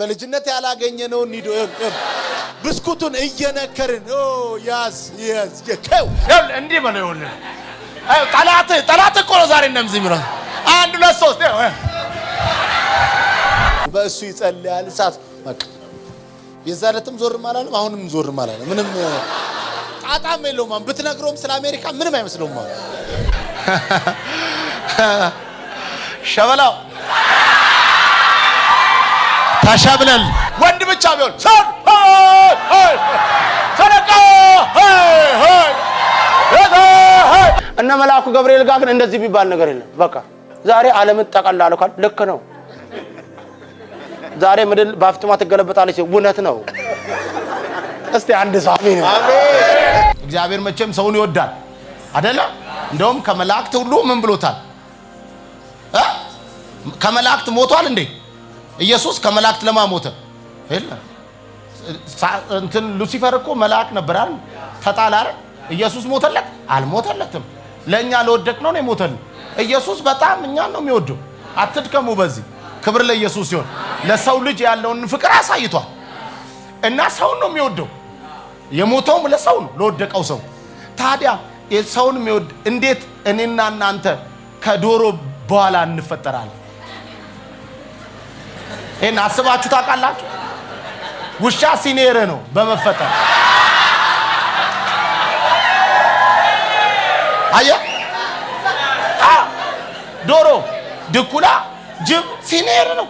በልጅነት ያላገኘነውን ኒዶ ብስኩቱን እየነከርን ያዝ ያዝ እንዲህ በለው። ይኸውልህ ጠላት ጠላት እኮ ነው ዛሬ እንደምዚህ የሚለው 1 2 3 በእሱ ይጸልያል። እሳት በቃ የዛ ዕለትም ዞርም አላለም፣ አሁንም ዞርም አላለም። ምንም ጣጣም የለውም። ብትነግረውም ስለ አሜሪካ ምንም አይመስለውም። አሁን ሸበላው ታሻብለል ወንድ ብቻ ቢሆን ሰደቃ እነ መልአኩ ገብርኤል ጋር ግን እንደዚህ የሚባል ነገር የለም። በቃ ዛሬ ዓለምን ጠቀላለሁ ካል ልክ ነው። ዛሬ ምድር በአፍጢሟ ትገለበጣለች፣ እውነት ነው። እስቲ አንድ ሰው አሜን። እግዚአብሔር መቼም ሰውን ይወዳል አይደለ? እንደውም ከመላእክት ሁሉ ምን ብሎታል? ከመላእክት ሞቷል እንዴ? ኢየሱስ ከመላእክት ለማ ሞተ? የለም። እንትን ሉሲፈር እኮ መልአክ ነበር አይደል? ተጣላ አይደል? ኢየሱስ ሞተለት? አልሞተለትም። ለኛ ለወደቅነው ነው የሞተልን። ኢየሱስ በጣም እኛን ነው የሚወደው። አትድከሙ በዚህ። ክብር ለኢየሱስ ይሁን። ለሰው ልጅ ያለውን ፍቅር አሳይቷል እና ሰውን ነው የሚወደው። የሞተውም ለሰው ነው፣ ለወደቀው ሰው። ታዲያ ሰውን የሚወድ እንዴት እኔና እናንተ ከዶሮ በኋላ እንፈጠራለን? ይሄን አስባችሁ ታውቃላችሁ? ውሻ ሲኔር ነው በመፈጠር። አየህ፣ ዶሮ፣ ድኩላ፣ ጅብ ሲኔር ነው።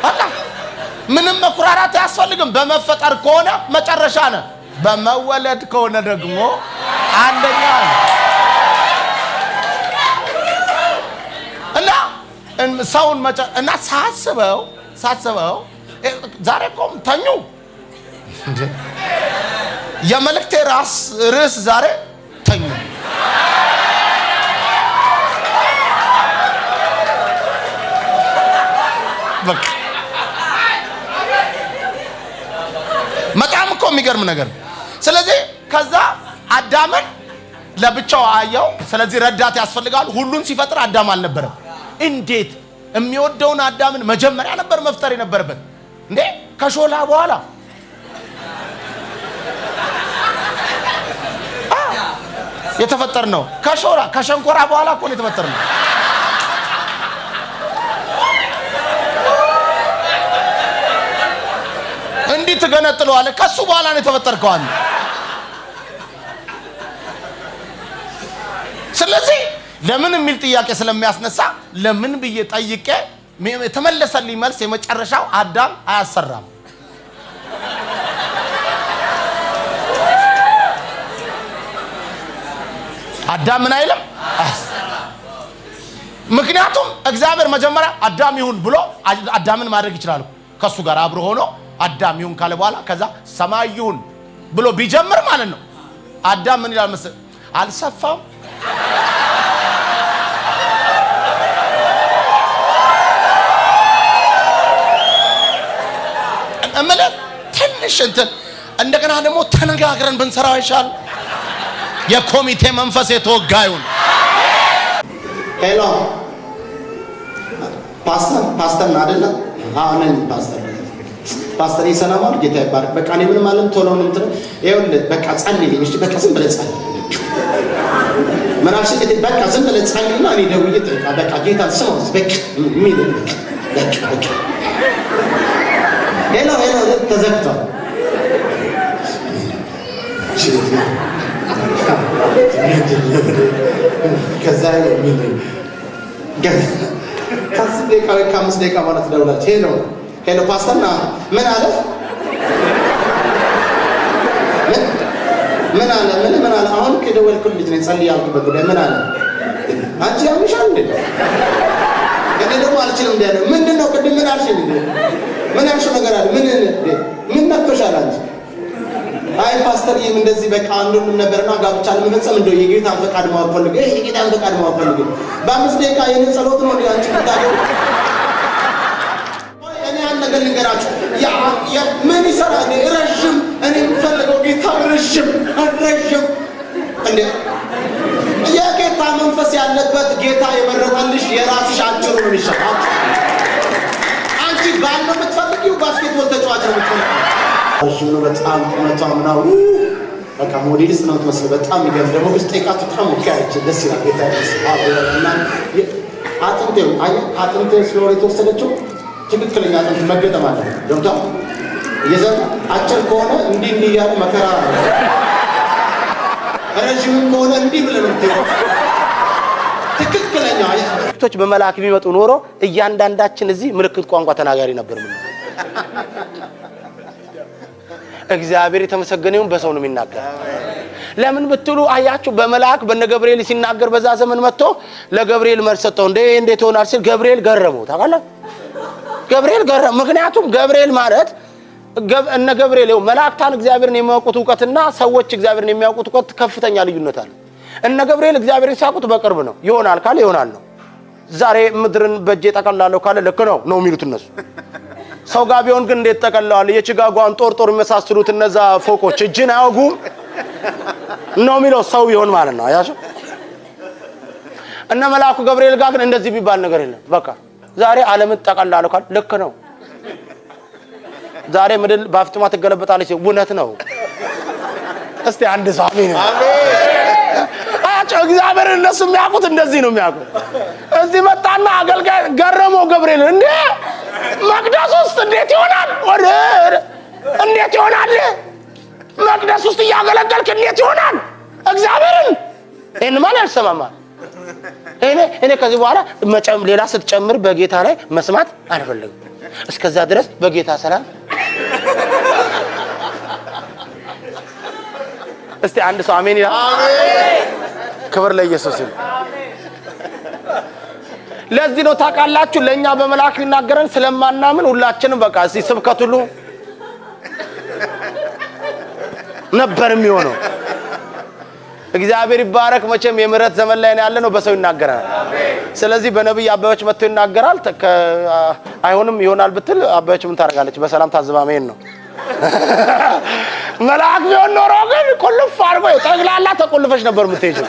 በቃ ምንም መኩራራት አያስፈልግም። በመፈጠር ከሆነ መጨረሻ ነህ፣ በመወለድ ከሆነ ደግሞ አንደኛ ነህ። እና ሰውን እና ሳስበው ዛሬ እኮ ተኙ። የመልእክቴ ራስ ርዕስ ዛሬ ተኙ። በቃ በጣም እኮ የሚገርም ነገር። ስለዚህ ከዛ አዳምን ለብቻው አየው። ስለዚህ ረዳት ያስፈልጋል። ሁሉን ሲፈጥር አዳም አልነበረም። እንዴት የሚወደውን አዳምን መጀመሪያ ነበር መፍጠር የነበረበት እንዴ? ከሾላ በኋላ የተፈጠርነው ከሾላ ከሸንኮራ በኋላ እኮ ነው የተፈጠርነው። እንዲህ ትገነጥለዋለህ። ከሱ በኋላ ነው የተፈጠርከው አንተ። ስለዚህ ለምን የሚል ጥያቄ ስለሚያስነሳ ለምን ብዬ ጠይቄ የተመለሰልኝ መልስ የመጨረሻው አዳም አያሰራም። አዳም ምን አይልም? ምክንያቱም እግዚአብሔር መጀመሪያ አዳም ይሁን ብሎ አዳምን ማድረግ ይችላል። ከሱ ጋር አብሮ ሆኖ አዳም ይሁን ካለ በኋላ ከዛ ሰማይ ይሁን ብሎ ቢጀምር ማለት ነው። አዳም ምን ይላል መሰለህ? አልሰፋም። እምልህ ትንሽ እንትን እንደገና ደግሞ ተነጋግረን ብንሰራው ይሻል። የኮሚቴ መንፈስ የተወጋ ይሁን። Hello ፓስተር፣ ፓስተር ነው አይደለ? አዎ ነኝ ፓስተር። ፓስተር ይሰላም አሉ። ጌታ ይባረክ። በቃ እኔ ምንም አለም ቶሎ ነው እንትን ይኸውልህ፣ በቃ ጸልይልኝ። እሺ በቃ ዝም ብለህ ጸልይ። ምን አልሽ? በቃ ዝም ብለህ ጸልይና እኔ ደውዬ እጠይቃለሁ። በቃ ጌታን ስማው። በቃ ምን በቃ በቃ hello hello ተዘግቷል። ከዛ ከ10 ደቂቃ ወይ ከ5 ደቂቃ ማለት ደውላለች። Hello hello ፓስተር ና ምን አለ? ምን አለ? ምን ምን አለ? አሁን ከደወልኩልህ ልጅ ነኝ ጸልይ ያልኩበት ጉዳይ ምን አለ? አንቺ ያምሻል እንዴ? እኔ ደግሞ አልችልም እንዴ ያለው ምንድነው? ቅድም ምን አልሽኝ እንዴ? ምን ያልሽው ነገር አለ? ምን እንዴ? ምን ነክቶሻል አንቺ? አይ ፓስተር ይሄም እንደዚህ በቃ አንዱንም ነበርና ጋብቻ ለመፈጸም እንደው የጌታን ፈቃድ ማወቅ ፈልጌ፣ ይሄ የጌታን ፈቃድ ማወቅ ፈልጌ በ5 ደቂቃ የኔን ጸሎት ነው እንዴ አንቺ የምታደርገው? እኔ አንድ ነገር ልንገራችሁ። ያ ምን ይሰራል? እኔ ረዥም እኔ የምፈልገው ጌታ ረዥም ረዥም እንዴ የጌታ መንፈስ ያለበት ጌታ የመረጠልሽ የራስሽ አጭሩ ነው የሚሻለው። አንቺ አንቺ ባል ነው የምትፈልጊው? Basketball ተጫዋች ነው የምትፈልጊው? ረዥም ነው በጣም ቁመቷ ምናምን በቃ ሞዴሊስት ነው የምትመስለው። በጣም የሚገርም ደግሞ ውስጥ ጠይቃት በጣም ወካያች ደስ ይላል። ጌታ እና አጥንቴ አየህ፣ አጥንቴ ስለሆነ የተወሰደችው ትክክለኛ አጥንት መገጠም አለ። ገብቷል። እየዘ አጭር ከሆነ እንዲህ እንዲህ እያለ መከራ ነው። ረዥም ከሆነ እንዲህ ብለህ ነው የምትሄደው። ትክክለኛ ምልክቶች በመልአክ ቢመጡ ኖሮ እያንዳንዳችን እዚህ ምልክት ቋንቋ ተናጋሪ ነበር። ምን እግዚአብሔር የተመሰገነ ይሁን፣ በሰው ነው የሚናገር። ለምን ብትሉ አያችሁ፣ በመልአክ በነ ገብርኤል ሲናገር በዛ ዘመን መጥቶ ለገብርኤል መልስ ሰጠው። እንዴ እንዴት ይሆናል ሲል ገብርኤል ገረመው። ታውቃለህ፣ ገብርኤል ገረመው። ምክንያቱም ገብርኤል ማለት እነ ገብርኤል ይኸው መላእክታን እግዚአብሔርን የሚያውቁት እውቀትና ሰዎች እግዚአብሔርን የሚያውቁት እውቀት ከፍተኛ ልዩነት አለ። እነ ገብርኤል እግዚአብሔርን ሲያውቁት በቅርብ ነው። ይሆናል ካለ ይሆናል ነው። ዛሬ ምድርን በእጄ ጠቀላለሁ ካለ ልክ ነው ነው የሚሉት እነሱ። ሰው ጋር ቢሆን ግን እንዴት ጠቀለዋል? የቺካጎን ጦር ጦር የሚመሳስሉት እነዛ ፎቆች እጅን አያወጉም ነው የሚለው ሰው ቢሆን ማለት ነው። አያችሁ፣ እነ መልአኩ ገብርኤል ጋር ግን እንደዚህ የሚባል ነገር የለም። በቃ ዛሬ ዓለምን ጠቀላለሁ ካለ ልክ ነው። ዛሬ ምድር በአፍጢሟ ትገለበጣለች፣ እውነት ነው። እስቲ አንድ ሰው አሜን። አያቸው እግዚአብሔር እነሱ የሚያውቁት እንደዚህ ነው የሚያውቁት። እዚህ መጣና አገልጋይ ገረመው ገብርኤል፣ እንዴ መቅደስ ውስጥ እንዴት ይሆናል? ወደ እንዴት ይሆናል? መቅደስ ውስጥ እያገለገልክ እንዴት ይሆናል? እግዚአብሔርን ይሄን ማን ያልሰማማል? እኔ ከዚህ በኋላ ሌላ ስትጨምር በጌታ ላይ መስማት አልፈልግም። እስከዛ ድረስ በጌታ ሰላም። እስቲ አንድ ሰው አሜን ይላል። ክብር ለኢየሱስ ይሁን። ለዚህ ነው ታውቃላችሁ፣ ለኛ በመልአክ ሊናገረን ስለማናምን ሁላችንም በቃ እስቲ ስብከት ሁሉ ነበር የሚሆነው። እግዚአብሔር ይባረክ። መቼም የምህረት ዘመን ላይ ነው ያለነው፣ በሰው ይናገራል። ስለዚህ በነብይ አበበች መጥቶ ይናገራል። አይሆንም ይሆናል ብትል አበበች ምን ታደርጋለች? በሰላም ታዝባ መሄድ ነው። መልአክ ቢሆን ኖሮ ግን ቁልፍ አድርጎ ጠቅላላ ተቆልፈሽ ነበር የምትሄጂው።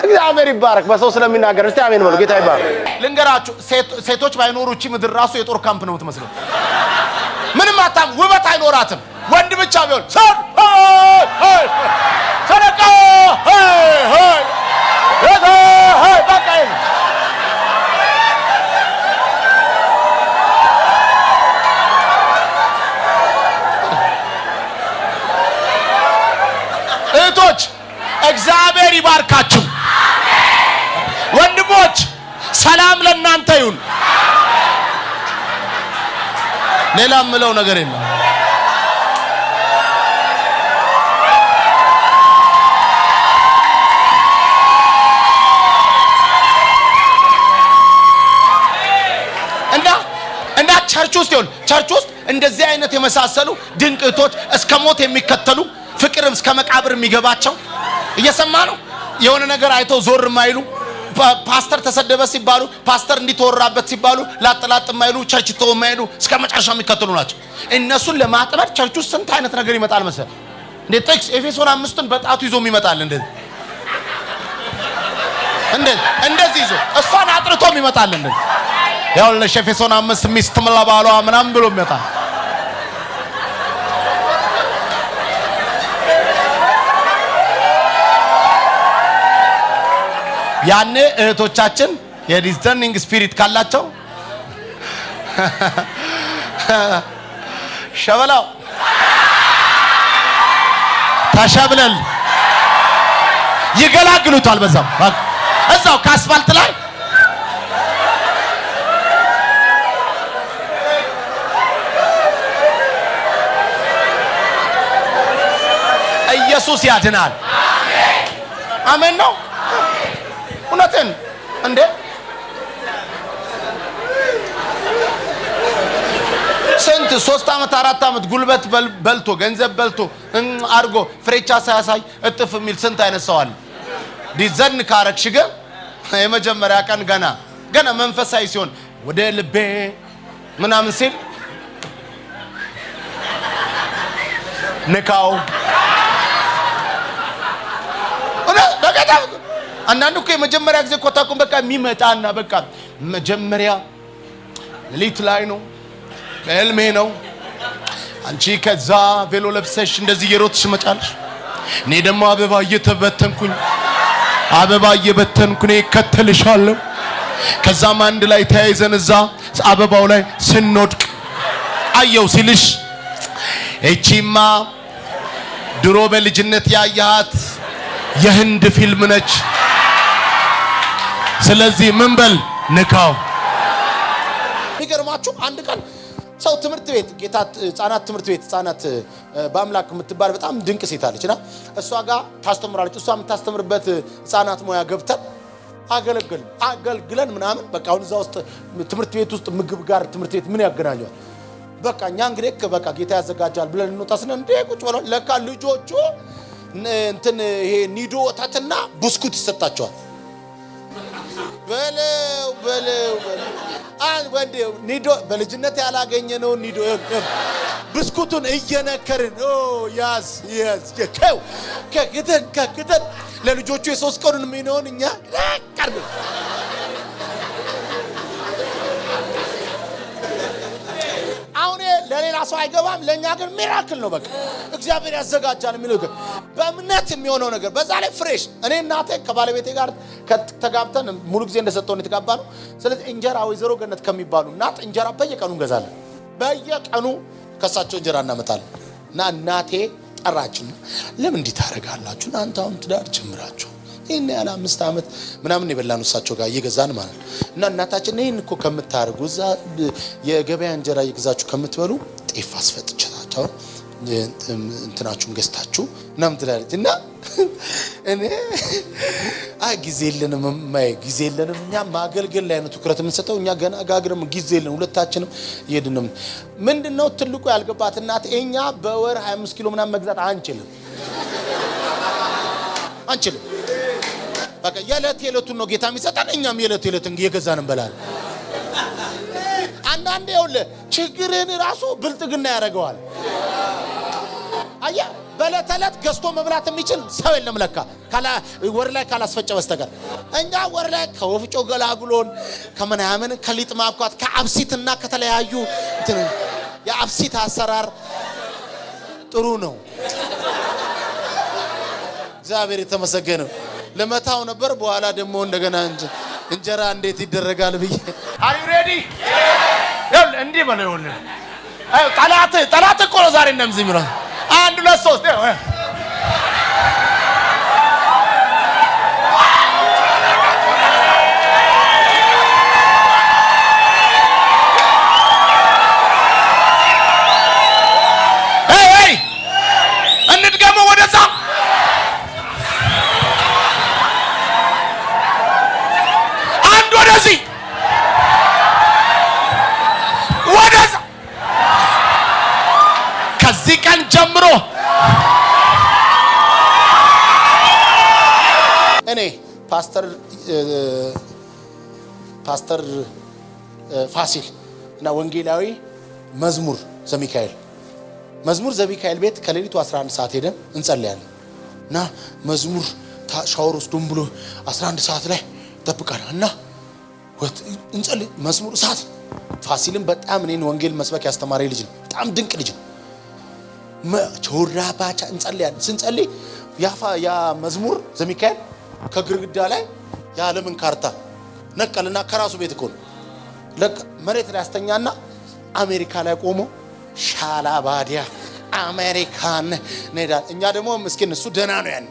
እግዚአብሔር ይባረክ፣ በሰው ስለሚናገር። እስቲ አሜን በሉ። ጌታ ይባረክ። ልንገራችሁ፣ ሴቶች ባይኖሩ እቺ ምድር ራሱ የጦር ካምፕ ነው የምትመስለው። ምንም አታም ውበት አይኖራትም። ወንድ ብቻ ቢሆን ሰደቃ በቃ እህቶች እግዚአብሔር ይባርካችሁ። ወንድሞች ሰላም ለእናንተ ይሁን። ሌላ የምለው ነገር የለም። እና church ውስጥ ይሁን church ውስጥ እንደዚህ አይነት የመሳሰሉ ድንቅ እህቶች እስከ ሞት የሚከተሉ ፍቅርም እስከ መቃብር የሚገባቸው እየሰማ ነው። የሆነ ነገር አይተው ዞር የማይሉ፣ ፓስተር ተሰደበ ሲባሉ፣ ፓስተር እንዲተወራበት ሲባሉ ላጥ ላጥ የማይሉ፣ church ተው የማይሉ፣ እስከ መጨረሻው የሚከተሉ ናቸው። እነሱን ለማጥመድ church ውስጥ ስንት አይነት ነገር ይመጣል መሰል። እንደ ጥቅስ ኤፌሶን 5ን በጣቱ ይዞ ይመጣል። እንደዚህ እንደዚህ ይዞ እሷን አጥርቶም ይመጣል። እንደዚህ ያውልሽ ኤፌሶን 5 ሚስት ለባሏ ምናምን ብሎ ይመጣል። ያኔ እህቶቻችን የ discerning spirit ካላቸው ሸበላው ተሸብለል ይገላግሉታል። በዛው እዛው ከአስፋልት ላይ ኢየሱስ ያድናል። አሜን ነው። እውነትን እንዴ ስንት 3 ዓመት 4 ዓመት ጉልበት በልቶ ገንዘብ በልቶ አድርጎ ፍሬቻ ሳያሳይ እጥፍ የሚል ስንት አይነት ሰው አለ። discern ካረግሽ ግን የመጀመሪያ ቀን ገና ገና መንፈሳዊ ሲሆን ወደ ልቤ ምናምን ሲል ንካው። አንዳንዱ እኮ የመጀመሪያ ጊዜ እኮ ታውቁም በቃ የሚመጣና በቃ መጀመሪያ ሌሊት ላይ ነው ህልሜ ነው። አንቺ ከዛ ቬሎ ለብሰሽ እንደዚህ እየሮጥሽ መጫለሽ፣ እኔ ደግሞ አበባ እየተበተንኩኝ አበባ እየበተንኩ እኔ እከተልሻለሁ። ከዛም አንድ ላይ ተያይዘን እዛ አበባው ላይ ስንወድቅ አየው ሲልሽ፣ እቺማ ድሮ በልጅነት ያያሃት የህንድ ፊልም ነች። ስለዚህ ምን በል ንካው። የሚገርማችሁ አንድ ቀን ሰው ትምህርት ቤት ጌታ ህጻናት ትምህርት ቤት ህጻናት በአምላክ የምትባል በጣም ድንቅ ሴት አለች እና እሷ ጋር ታስተምራለች። እሷ የምታስተምርበት ህጻናት ሙያ ገብተን አገለግልን አገልግለን ምናምን በቃ አሁን እዛ ውስጥ ትምህርት ቤት ውስጥ ምግብ ጋር ትምህርት ቤት ምን ያገናኘዋል? በቃ እኛ እንግዲህ በቃ ጌታ ያዘጋጃል ብለን እንወጣ ስንል እንዴ ቁጭ ብለው ለካ ልጆቹ እንትን ይሄ ኒዶ ወተትና ብስኩት ይሰጣቸዋል። በለው በለው በለው ወንዴ ኒዶ በልጅነት ያላገኘነውን ኒዶ ብስኩቱን እየነከርን ያዝ ያዝ ከው ከግተን ከግተን ለልጆቹ የሶስት ቀኑን የሚሆን እኛ ቀርብ። አሁን ለሌላ ሰው አይገባም፣ ለእኛ ግን miracle ነው። በቃ እግዚአብሔር ያዘጋጃል የሚለው ነገር በእምነት የሚሆነው ነገር በዛ ላይ fresh። እኔ እናቴ ከባለቤቴ ጋር ተጋብተን ሙሉ ጊዜ እንደሰጠውን የተጋባ ነው። ስለዚህ እንጀራ ወይዘሮ ገነት ከሚባሉ እናት እንጀራ በየቀኑ እንገዛለን። በየቀኑ ከሳቸው እንጀራ እናመጣለን። እና እናቴ ጠራችን። ለምን እንዲህ ታደርጋላችሁ? እናንተ አሁን ትዳር ጀምራችሁ ይህን ያህል 5 ዓመት ምናምን የበላነው እሳቸው ጋር እየገዛን ማለት ነው። እና እናታችን ይህን እኮ ከምታደርጉ እዛ የገበያ እንጀራ እየገዛችሁ ከምትበሉ ጤፍ አስፈጭታችሁ እንትናችሁን ገዝታችሁ ምናምን ትላለች። እና እኔ አይ ጊዜ የለንም እማዬ፣ ጊዜ የለንም፣ እኛ ማገልገል ላይ ነው ትኩረት የምንሰጠው፣ እኛ ገና ጋግረም ጊዜ የለንም፣ ሁለታችንም እየሄድን ነው። ምንድነው ትልቁ ያልገባት እናት እኛ በወር 25 ኪሎ ምናምን መግዛት አንችልም አንችልም። በቃ የዕለት የዕለቱን ነው ጌታ የሚሰጠን፣ እኛም የዕለት የዕለቱን እየገዛን እንበላለን። አንዳንዴ ይኸውልህ ችግርህን ራሱ ብልጥግና ያደርገዋል። አየህ በዕለት ዕለት ገዝቶ መብላት የሚችል ሰው የለም ለካ ወር ላይ ካላስፈጨ በስተቀር። እኛ ወር ላይ ከወፍጮ ገላግሎን ከምናምን ከሊጥ ማብኳት ከአብሲትና ከተለያዩ እንትን የአብሲት አሰራር ጥሩ ነው። እግዚአብሔር የተመሰገነ። ለመታው ነበር በኋላ ደግሞ እንደገና እንጀራ እንዴት ይደረጋል ብዬ። Are you ready? ይኸውልህ እንዲህ በለው። ይኸውልህ አይ ጠላት ጠላት እኮ ነው ዛሬ እንደምዚህ የሚለው። 1 2 3 ይኸው። ሄይ ሄይ እንድገመው ወደዛ። አንድ ወደዚህ ወደዛ። ከዚህ ቀን ጀምሮ እኔ ፓስተር ፋሲል እና ወንጌላዊ መዝሙር ዘሚካኤል መዝሙር ዘሚካኤል ቤት ከሌሊቱ 11 ሰዓት ሄደን እንጸልያለን። እና መዝሙር ሻወር ወስዶም ብሎ 11 ሰዓት ላይ ይጠብቃል። እና እንጸልይ መዝሙር እሳት። ፋሲልም በጣም እኔን ወንጌል መስበክ ያስተማረኝ ልጅ ነው። በጣም ድንቅ ልጅ ነው። ቾራ ባቻ እንጸልያለን። ስንጸልይ ያ መዝሙር ዘሚካኤል ከግድግዳ ላይ የዓለምን ካርታ ነቀልና ከራሱ ቤት እኮ ነው ለቅ መሬት ላይ አስተኛና አሜሪካ ላይ ቆሞ ሻላባዲያ አሜሪካን እንሄዳለን። እኛ ደግሞ ምስኪን እሱ ደህና ነው፣ ያን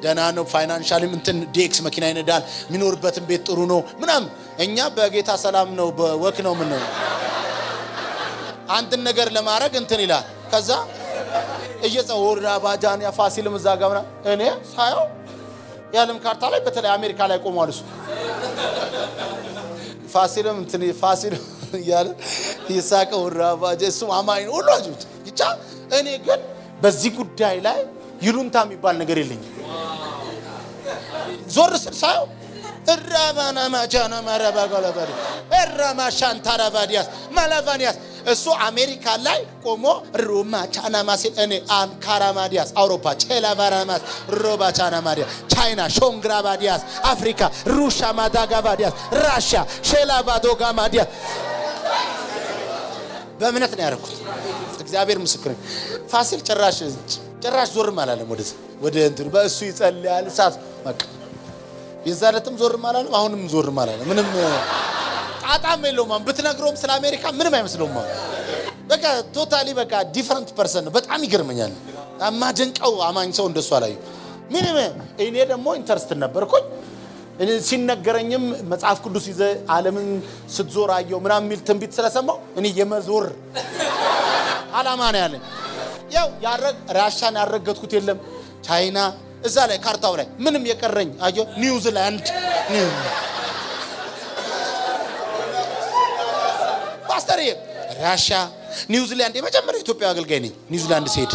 ደህና ነው፣ financially ም እንትን DX መኪና ይነዳል፣ የሚኖርበትን ቤት ጥሩ ነው ምናምን። እኛ በጌታ ሰላም ነው በ walk ነው ምን አንድን ነገር ለማድረግ እንትን ይላል። ከዛ እየጸወራ ባጃን ያ ፋሲልም እዛ ጋር ምናምን እኔ ሳየው የዓለም ካርታ ላይ በተለይ አሜሪካ ላይ ቆሟል እሱ። ፋሲልም እንትን ፋሲል እያለ እየሳቀ ወራ ባጃ እሱም አማኝ ነው ሁሉ አጅብት ብቻ። እኔ ግን በዚህ ጉዳይ ላይ ይሉንታ የሚባል ነገር የለኝም። ዞር ስል ሳየው እራባና ማጃና ማራባ ጋላባዲ እራማ ሻንታራባዲያስ ማላቫኒያስ እሱ አሜሪካ ላይ ቆሞ ሮማ ቻናማ ሲል እኔ አንካራማዲያስ አውሮፓ ቼላቫራማስ ሮባ ቻናማዲያስ ቻይና ሾንግራባዲያስ አፍሪካ ሩሻ ማዳጋባዲያስ ራሽያ ሼላቫዶጋማዲያስ በእምነት ነው ያደረኩት። እግዚአብሔር ምስክር። ፋሲል ጭራሽ ጭራሽ ዞርም አላለም ወደዚህ ወደ እንትኑ፣ በእሱ ይጸልያል። እሳት በቃ የዛ ዕለትም ዞርም አላለም፣ አሁንም ዞርም አላለም። ምንም ጣጣም የለውም። አሁን ብትነግረውም ስለ አሜሪካ ምንም አይመስለውም። አሁን በቃ totally በቃ different person ነው። በጣም ይገርመኛል። የማደንቀው አማኝ ሰው እንደሱ አላየሁም። ምንም እኔ ደግሞ interested ነበርኩኝ። እኔ ሲነገረኝም መጽሐፍ ቅዱስ ይዘህ ዓለምን ስትዞር አየሁ ምናምን የሚል ትንቢት ስለሰማሁ እኔ የመዞር አላማ ነው ያለኝ። ያው ያረግ ራሻን ያረገጥኩት የለም፣ ቻይና እዛ ላይ ካርታው ላይ ምንም የቀረኝ አየሁ፣ ኒውዚላንድ። ፓስተር፣ ራሻ፣ ኒውዚላንድ፣ የመጀመሪያው ኢትዮጵያ አገልጋይ ነኝ ኒውዚላንድ ስሄድ።